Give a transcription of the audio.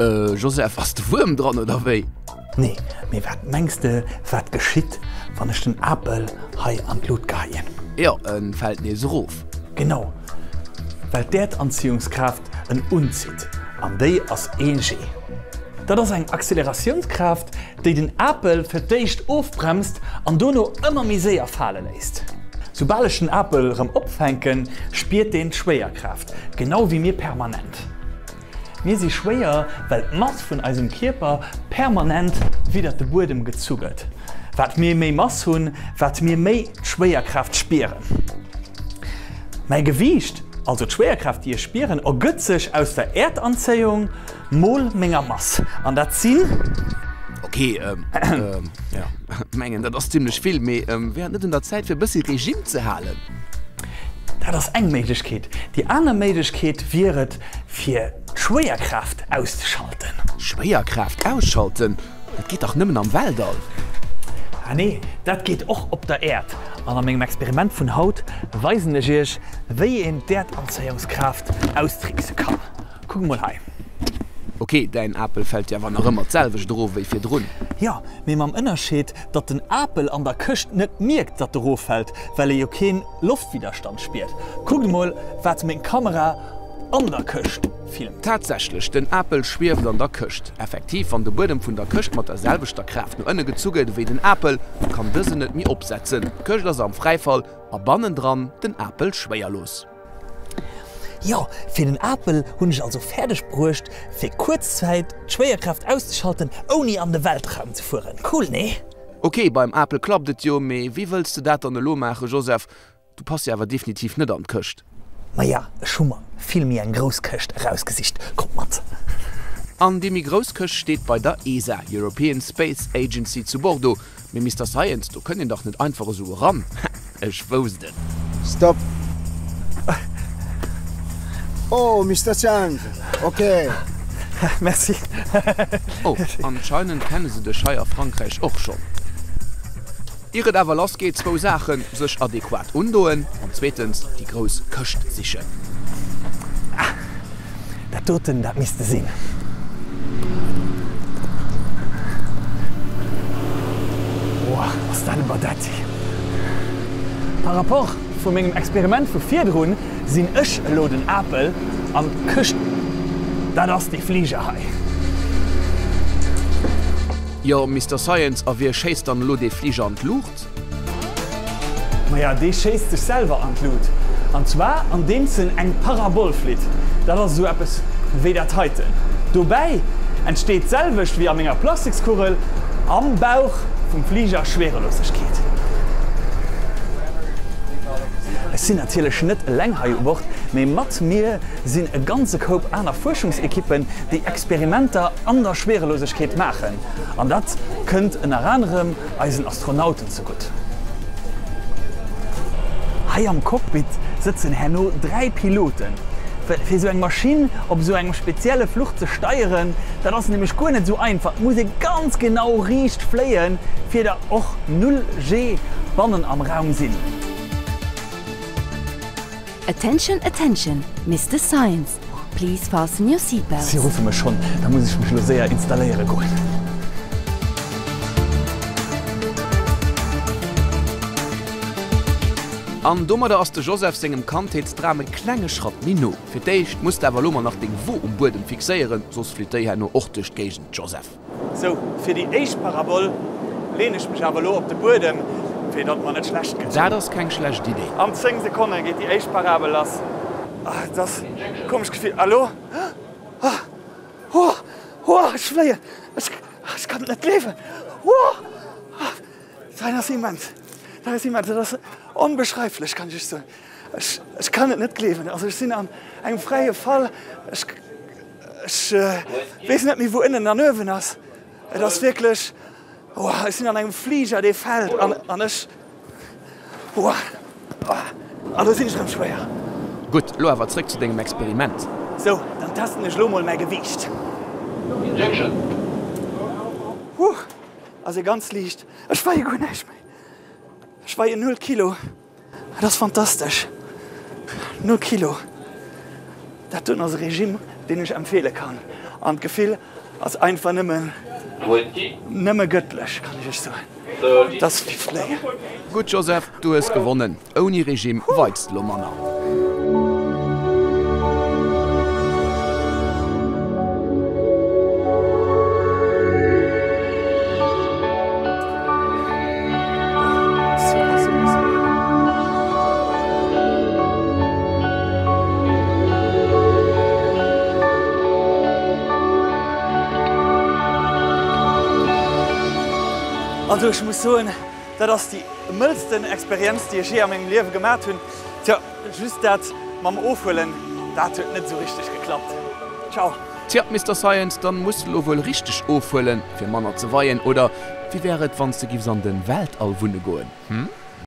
Joseph, ass de Wuerm dran oder wéi? Nee, mee wat mengs de wat geschitt wann ech den Apel hei an d'Lut geheien? Jo, en fält nees erof. Genau, well d'Äerdanziehungskraaft en unzitt, an déi ass 1 G. Dat ass eng Acceleratiounskraaft, déi den Apel fir d'éischt ofbremst an dono ëmmer méi séier fale léisst. Soubal ech den Apel erëm opfänken, spiert deen d'Schwéierkraaft, genau wéi mir permanent. Mir si schwéier, well d'Mass vun eisem Kierper permanent widdert de Buedem gezu gëtt. Wat mir méi Mass hunn, wat mir méi d'Schwéierkraaft spieren. Mäi Gewiicht, also d'Schwéierkraaft déi ech spieren, ergëtt sech aus der Äerdanzéiung mol menger Mass. An dat sinn. Ok, jo, mengen dat ass zimlech vill, mee wär et net un der Zäit fir e bëssi Regime ze halen? Dat ass eng Méiglechkeet. Déi aner Méiglechkeet wier et, fir d'Schwéierkraaft auszeschalten. Schwéierkraaft ausschalten? Dat geet dach nëmmen am Weltall. Ah nee, dat geet och op der Äerd. An a mengem Experiment vun haut weisen ech iech, wéi een d'Äerdanzéiungskraaft austrickse kann. Kuck mol hei. Ok, däin Apel fält jo awer nach ëmmer d'selwecht erof wéi virdrun. Jo, mee mam Ënnerscheed, datt den Apel an der Këscht net mierkt, datt e roffält, well e jo keen Loftwidderstand spiert. Kuckt mol, wat meng Kamera an der Këscht filmt. Tatsächlech, den Apel schwieft an der Këscht. Effektiv, wann de Buedem vun der Këscht mat der selwechter Kraaft no ënne gezu gëtt ewéi den Apel, kann dësen net méi opsetzen. D'Këscht ass am Fräifall a bannendran den Apel schwéierlos. Jo, fir den Apel hunn ech also fäerdeg bruecht fir kuerz Zäit d'Schwéierkraaft auszeschalten ouni an de Weltraum ze fueren. Cool, nee? Ok, beim Apel klappt et jo, mee wéi wëlls de dat dann elo maachen, Joseph? Du pass jo awer definitiv net an d'Këscht. Maja, ech hu mer vill méi eng grouss Këscht erausgesicht. Kommt mat! An déi méi grouss Këscht steet bei der ESA, European Space Agency, zu Bordeaux. Mee Mister Science, do kënnt een dach net einfach esou eran. Ha, ech wousst et. Stop! Oh, Mister Science, ok. Merci. Oh, anscheinend kenne se dech hei a Frankräich och schonn. Ier et awer lass geet, zwou Saachen, sech adequat undoen an zweetens déi grouss Këscht sichen. Ah, Dat doten, dat misst e sinn. Woah, ass dat e Badetti. Par rapport vu mengem Experiment vu virdrun sinn ech elo den Apel an d'Këscht, dat ass dee Fliger hei. Jo, Mister Science, a wie schéisst dann elo dee Fliger an d'Luucht? Maja, dee schéisst sech selwer an d'Lut. An zwar andeems en eng Parabol flitt. Dat ass esou eppes wéi dat heiten. Dobäi entsteet d'selwecht wéi a menger Plastikskugel am Bauch vum Fliger Schwerelosegkeet. Ech sinn natierlech net eleng hei u Bord, mee mat mir sinn e ganze Koup aner Fuerschungsekippen, déi Experimenter an der Schwerelosegkeet maachen. An dat kënnt ënner anerem eisen Astronauten zegutt. Hei am Cockpit sëtzen herno 3 Piloten. Fir esou eng Maschinn op esou engem spezielle Fluch ze steieren, dat ass nämlech guer net esou einfach. Et muss ee ganz genau riicht fléien, fir da och 0 G bannen am Raum sinn. Attention attention, Mister Science, please fasten your seat belts. Si ruffe mech schonn, da muss ech mech elo séier installéiere goen. An domadder ass de Joseph sengem Kandheetsdram e klenge Schratt méi no. Fir d'éischt muss de awer elo mol nach deng Wo um Buedem fixéieren, soss flitt déi herno och duerch d'Géigend, Joseph. Sou, fir déi éischt Parabol leen ech mech awer elo op de Buedem, fir datt mer net schlecht gëtt. Dat ass keng schlecht Idee. An 10 Sekonne geet déi éischt Parabel lass. Ah, et ass e komescht Gefill. A lo? Ah, oh, oh, ech fléien! Ech, ech kann et net gleewen! Oh, dat ass immens! Dat ass immens! Dat ass onbeschreiflech, kann ech iech soen. Ech, ech kann et net gleewen. Also ech sinn an engem fräie Fall. Ech. Ech weess net méi wou ënnen an uewen ass. Et ass wierklech, oh, ech sinn an engem Fliger dee fält an an ech, oh, an do sinn ech erëm schwéier. Gutt, elo awer zréck zu dengem Experiment. Sou, dann testen ech elo mol mäi Gewiicht. Huh, ass ee ganz liicht. Ech weie guer näischt méi. Ech weien null Kilo. Dat ass fantastesch! Null Kilo, dat doen ass e Regime, deen ech empfeele kann. An d'Gefill ass einfach nëmmen, nëmme gëttlech, kann ech iech soen. Et ass wéi fléien. Gutt Joseph, du hues gewonnen. Ouni Regime weits de lo manner. Super, super, super. Also ech muss soen, dat ass déi mëllsten Experienz déi ech jee a mengem Liewe gemat hunn. Tja, just dat mam Ofhuelen, dat huet net esou richteg geklappt. Ciao. Tja, Mister Science, dann muss de lo wuel richteg ofhuelen, fir manner ze weien. Oder wéi wär et, wanns de giffs an den Weltall wunne goen, hm?